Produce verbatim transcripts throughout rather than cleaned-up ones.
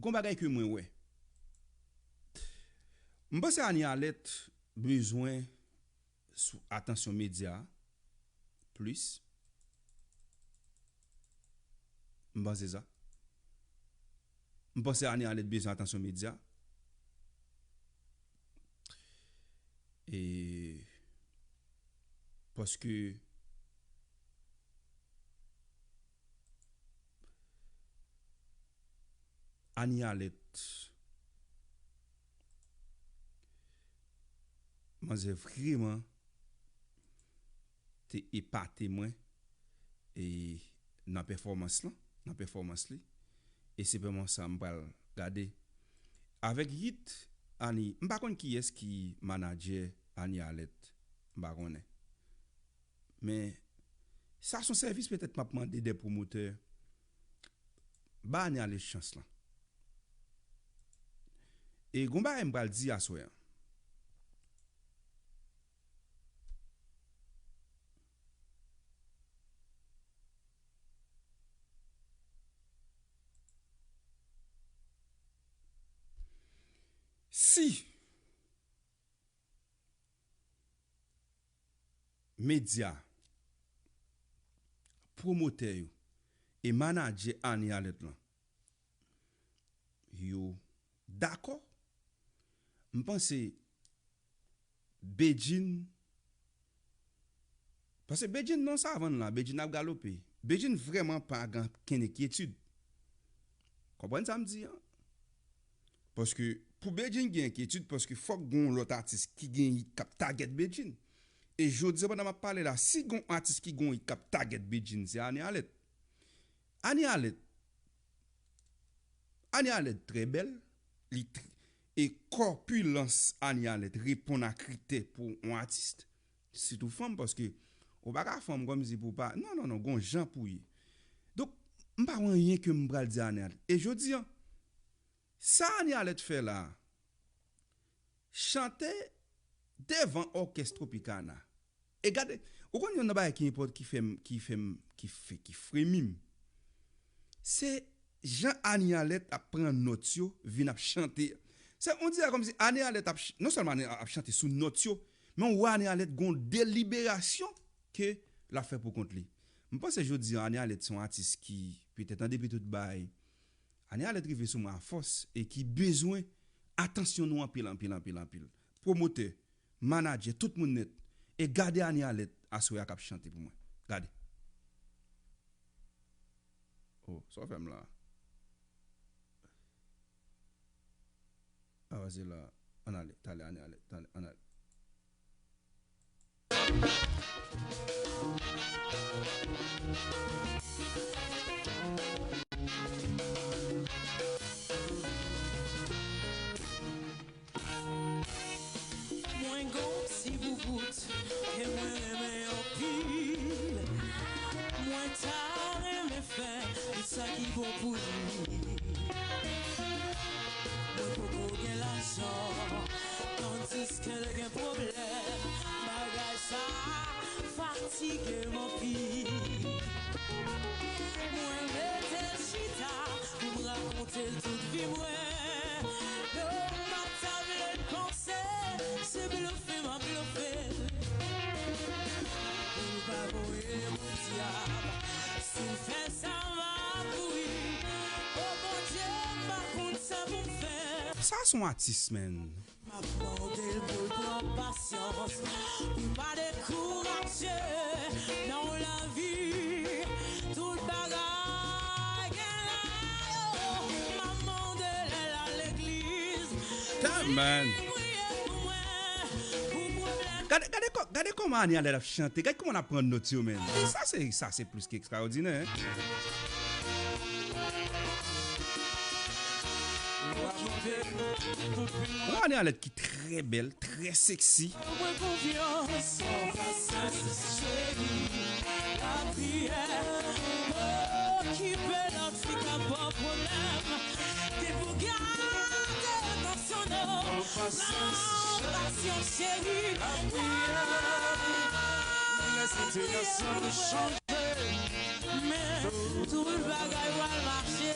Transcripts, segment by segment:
Gon bagay ke mwen wè. M panse Anie Alerte bezwen sou atansyon medya plis. M panse sa. M panse Anie Alerte bezwen atansyon medya. E paske Anie Alerte, manzè vreman te epate mwen e nan pèfòmans lan, nan pèfòmans li. E se vrèman sa m pral gade. Avèk hit Anie, m pa konn kiyès ki manadjè Anie Alerte. M pa konnen. Men sa se yon sèvis petèt m ap mande de pwomotè. Ba Anie Alerte chans lan. E gon bagay m pral di aswè an. Si medya, pwomotè yo e manadjè Anie Alerte lan, yo dakò, m panse Bedjine, paske Bedjine nan savann la, Bedjine ap galope. Bedjine vrèman pa gen kenn enkyetid. Konprann sa m di an? Paske pou Bedjine gen enkyetid, paske fòk gon lòt atis ki gen hit k ap tagèt Bedjine. E jodi a, pandan m ap pale la, si gon atis ki gon hit k ap tagèt Bedjine, se Anie Alerte. Anie Alerte. Anie Alerte trè bèl. Li tr-, e kòpilans Anie Alerte reponn a kritè pou yon atis. Sitou fanm, paske ou pa ka fanm kòmsi pou pa. Non, non, non, gon jan pou ye. Donk, m pa wè anyen ke m pral di Anie Alerte. E jodi an, sa Anie Alerte fè la, chante devan òkès Tropicana. E gade, ou konn yon nan bagay ki enpòt-, ki fè m, ki fè m, ki fè, ki fremi m. Se jan Anie Alerte ap pran nòt yo, vin ap chante. Se, on dirè kòmsi Anie Alerte ap ch-, non sèlman Anie ap chante sou nòt yo, men ou wè Anie Alerte gon deliberasyon ke l ap fè pou kont li. M panse jodi an, Anie Alerte se yon atis ki, petèt an depi tout bagay, Anie Alerte rive sou mwen a fòs e ki bezwen atansyon nou anpil, anpil, anpil, anpil. Pwomotè, manadjè, tout moun nèt. E gade Anie Alerte aswè a k ap chante pou mwen. Gade. Oh, sa w fè m la? Avanse la. Ann ale, talè, Anie Alerte, talè, ann ale. Mwen gon ti boubout ke mwen renmen anpil. Mwen ta renmen fè tout sa ki bon pou li. Mwen poko gen lajan, tandiske l gen pwoblèm. Bagay sa fatige m anpil. Mwen mete l chita pou m rakonte l tout vi mwen. Non, m pa ta vle l panse se blofe m ap blofe l. Pou l pa voye m o dyab, si l fè sa m ap mouri. O Bondye, m pa konn sa pou m fè. Sa se yon atis, man. M ap mande l pou l pran pasyans, pou l pa dekouraje nan lavi. Tout bagay gen lè yo. M ap mande l al legliz. Amen. Priye pou mwen, pou pwoblèm. Gade, gade kò-, gade kòman Anie Alerte ap chante. Gade kòman l ap pran nòt yo, men. Sa se, sa se plis ke ekstraòdinè, hein. Anie Alerte ki trè bèl, trè seksi. Mwen konfyans, cheri, lapriyè, okipe lòt fi k ap ba w pwoblèm. Te pou gade atansyon nou, pran pasyans, cheri. Lapriyè, lè sitiyasyon nou chanje. Men tout bagay pral mache.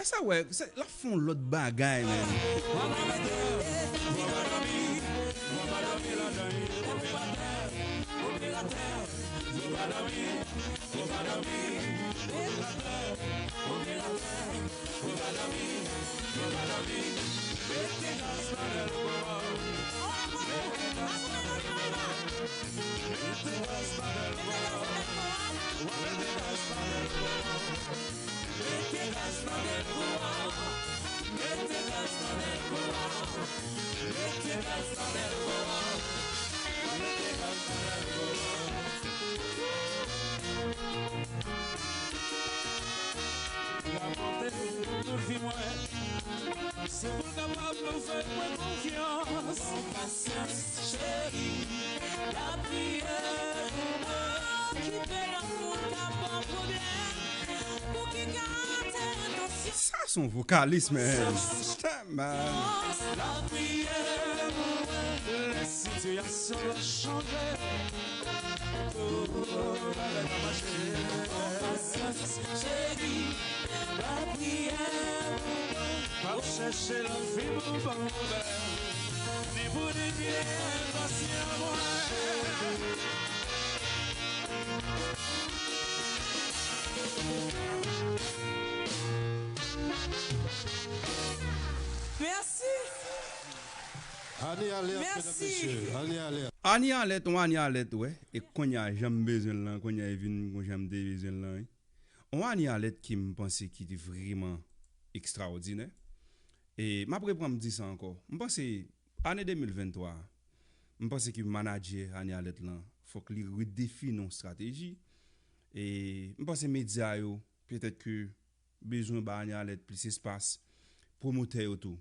E sa wè, se, l ap fè yon lòt bagay, menm. Rakonte tout vi mwen. Se pou l kapab fè mwen konfyans. Pran pasyans, cheri. L ap priye pou mwen. Okipe lòt moun k ap ba w pwoblèm. Pou ki ka rate entansyon. Sa se yon vokalis, man. Damn, man. L ap priye pou mwen. Lè sitiyasyon chanje. Tout bagay ka mache. Pran pasyans, cheri. Lapriyè pou mwen. M ap chèche lòt fi pou ban m pwoblèm. Ni pou ni ki enpasyan mwen. Mèsi. Anie Alerte, medam, mesye. Anie Alerte. Anie Alerte, yon Anie Alerte, wè. E kounye a, jan m bezwen l lan, kounye a, e vin kon jan m te bezwen l lan, wi. Yon Anie Alerte ki m panse ki te vrèman ekstraòdinè. E m ap reprann m di sa ankò. M panse, ane de mil venntwa a, m panse ke manadjè Anie Alerte lan, fòk li redefini yon estrateji. E m panse medya yo, petèt ke bezwen ba Anie Alerte plis espas, pwomotè yo tou.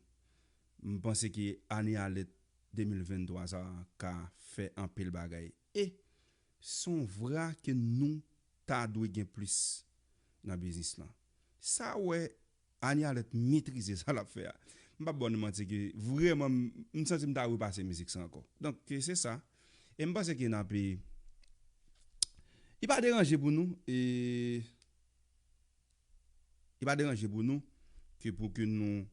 M panse ke Anie Alerte de mil venntwa sa a ka fè anpil bagay. E se yon vra ke nou ta dwe gen plis nan biznis lan. Sa wè Annie Alerte metrize sa l ap fè a. M p ap ba w manti ke vrèman m santi m ta repase mizik sa ankò. Donk se sa. E m panse ke n ap li pa deranje pou nou e li pa deranje pou nou ke pou ke nou